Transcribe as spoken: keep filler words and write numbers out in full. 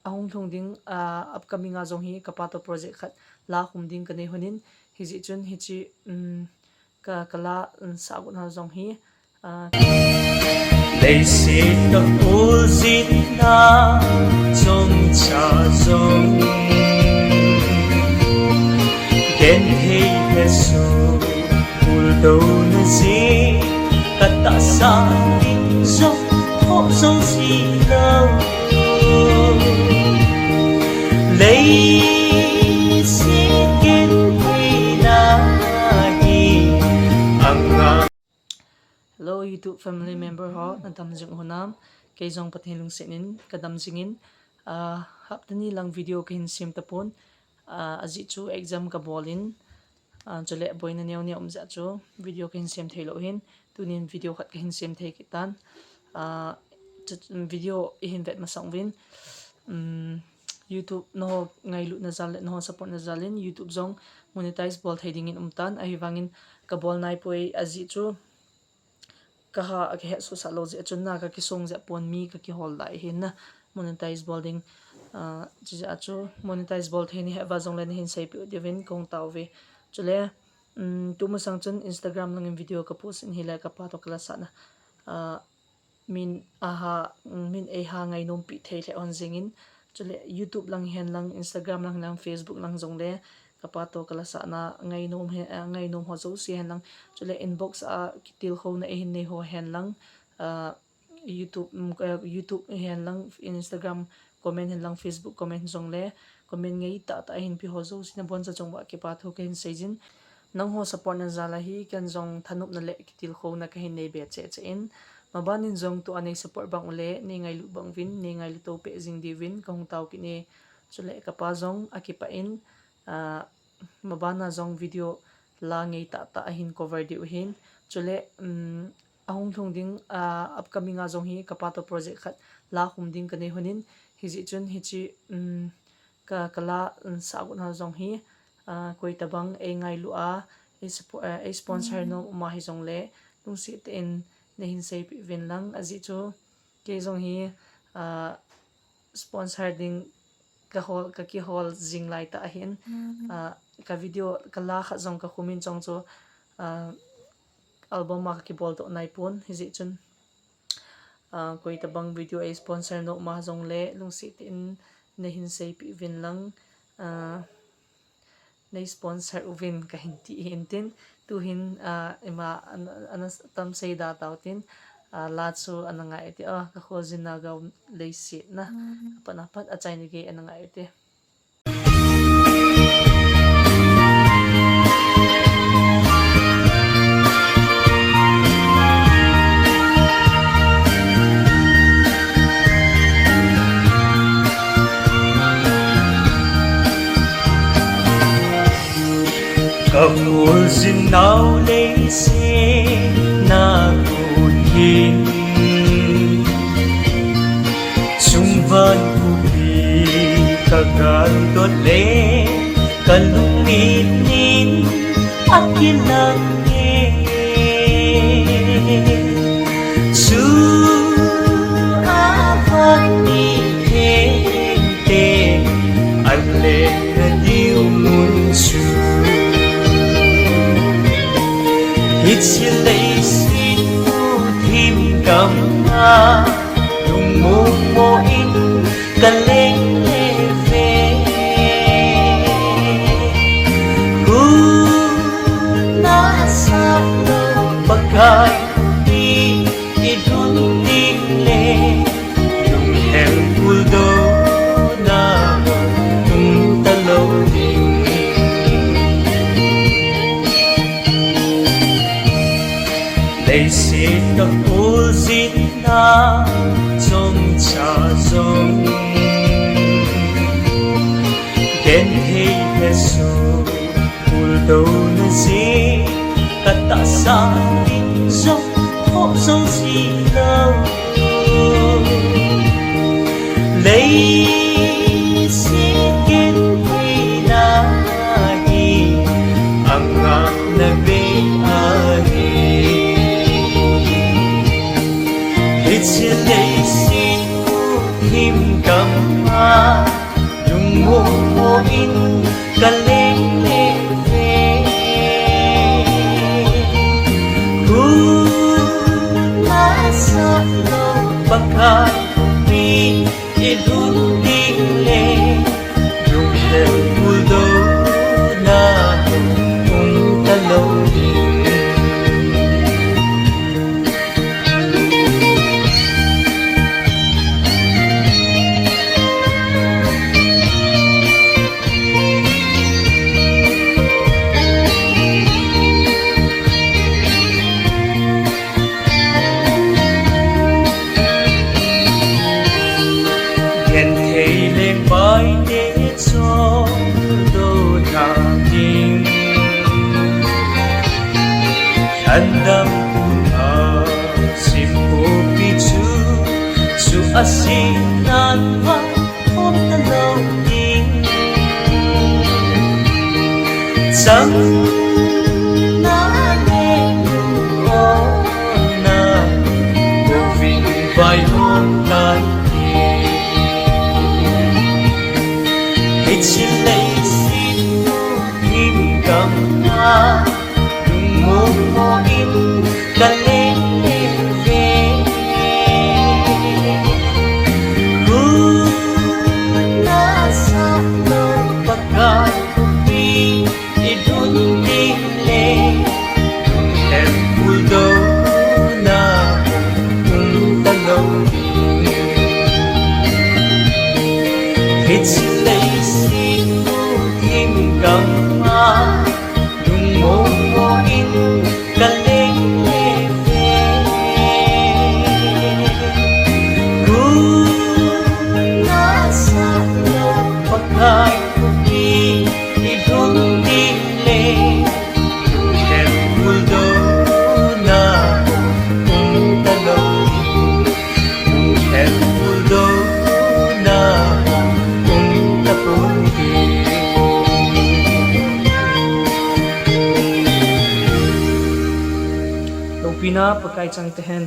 Ahung lhung ding, ah, upcoming a jong hi kapa toh project khat la khum ding kanei lhonin, hijeh chun hiche, um, ka, ka la, um, sah got ho jong hi, ah, Leiset ka khuljin na chomcha jong, genthei hesoh, puldouna jeh, ka tahsa ding jong thoh jouse lou. Leiset gentheina hi anga. Hello, YouTube family member ho, nadam jing u hinam? Kei jong Pathen lungset in kadam jingin, ah, hapta ni lang video kahin sem tapon, ah, ajeh chu exam kabol in, ah, chule boina neo neo um jeh chu video kahin sem thei lou hin, tunin video khat kahin sem thei kit tan. Ah, chu, video ihin vet masang uvin, um, YouTube nangho ngailutna jal le nangho support na jal in YouTube jong monetize bol thei dingin um tan, ahivangin kabol naipoi ajeh chu kaha a kahet sohsah lou jeh chun na, kakisong jeh pon mi kakihol lai hin na, monetize bol ding, ah, chujeh chu monetize bol thei nahet uva jongle nahin seipeh u diuvin kahung tao uve. Chule, um, tumasang chun Instagram langin video kapost in ahile kapa toh kala sahna, ah, min aha, um, min eiha ngainom pi thei lheh hon jingin, chule YouTube lang hen lang, Instagram lang hen lang, Facebook lang jongle kapa toh kala sahna ngainom he, ah, ngainom ho jouse hen lang, chule inbox a kitilkhouna eihin nei ho hen lang, ah, YouTube, um, ah, YouTube hen lang, Instagram comment hen lang, Facebook comment jongle comment ngeitah tah ahin pe ho jouse naboncha chunguva kipa thu kahin seijin. Nangho support na jal a hi ken jong thanopna le kitilkhouna kahin nei be cheh cheh in, maban in jong tua nei support bang u le nei ngailut bang uvin, nei ngailut to peh jing diuvin kahung tao kit e. Chule kapa jong akipah in, ah, maban a jong video la ngeitah tah ahin cover diu hin. Chule, um, ahung lhung ding, ah, upcoming a jong hi kapa toh project khat la khum ding kanei lhonin, hijeh chun hiche, um, ka, ka la, um, sah got ho jong hi, ah, koi tabang eingailu a, ei support, ah, ei sponsor nom um ahi jongle, lungset tah in nahin seipeh uvin lang, ajeh chu kei jong hi, ah, sponsor ding kahol, kakihol jing lai tah ahin, ah, ka video, ka la khat jong kakhum in chong chu, ah, album a kakibol doh naipon, hijeh chun, ah, koi tabang video ei sponsor nom a jongle, lungset tah in nahin seipeh uvin lang, ah, nei sponsor uvin kahin ti hin tin, tuhin, ah, ima an, ana tam seida tau tin, ah, la chu ana ngai ute, ah, ka kholjin na gam leiset na, apat apat achaina gei ana ngai ute. Ka kholjin nau leiset na kut hin, sumvan khopi ka galdot le, ka lungthim in akilang e. Chu a vang ni thengte, an leng na diu mun chu. Hiche leiset u thim gam a, lungmong mo in ka leng le ve. Khu na sa lo Pakai i dun ding le, lunghel puldona um talou ding. Leiset ka kholjin na chomcha jong, genthei hesoh, puldona jeh, ka tahsa ding jong khoh jou jilou. Leiset gentheina hi angahna bei ahi. Hiche leiset u thim gam a, in ka leng le ve. Hun masa lo Pakai pi i lhun ding le, lunghem buldona um ta lo ding. Genthei le paite chol do na ding. Lhandam pun a simpopi chu, chu a sinan va khom ta lo ding. Chang na le nu o na, uvin vaihom tan. Hiche leiset u thim gam a, lungmong mo in ka leng le ve. Hun masa lo Pakai pi i lhun ding le, lunghem buldona um ta lo ding. Hiche leiset u thim gam a, lungmong mo in ka leng le ve. Hun masa lo Pakai pi i lhun ding le, lunghem buldona um ta lo ding. Lunghem buldona um ta pon ding. Loupina Pakai chang tahen.